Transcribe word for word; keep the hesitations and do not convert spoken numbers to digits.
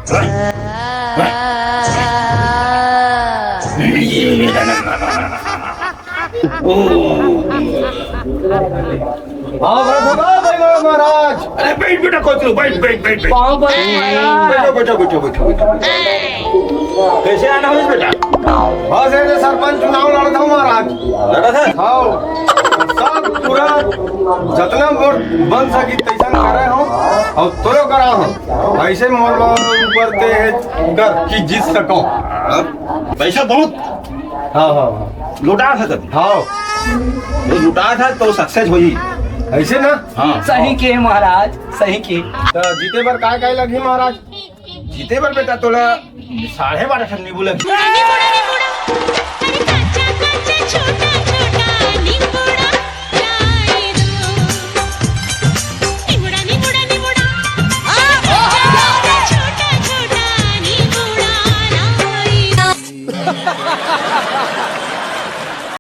हाँ, बैठो, बैठो, महाराज। अरे, बैठ बेटा, कोचलू, बैठ, बैठ, बैठ, बैठ। पाँव पर महाराज। बैठो, बैठो, बैठो, बैठो, बैठो। कैसे आना हो बेटा? बस, ऐसे सरपंच चुनाव लड़त हूँ, महाराज। लड़त है? हाँ। सब पूरा जतना मोर बन सकी, तैसन करे हूँ और तोरो करा हूँ। ऐसे मोर ऊपर ते कर कि जीत सको। पैसा बहुत हाँ, हाँ, हाँ। लुटा था तभी। हाँ। वो लुटा था तो सक्सेस होई। ऐसे ना? हाँ। सही के महाराज, सही के। तो जीते बर काय काय लगही महाराज? जीते बर बेटा तोला साढ़े बारह ठन नींबू लगही।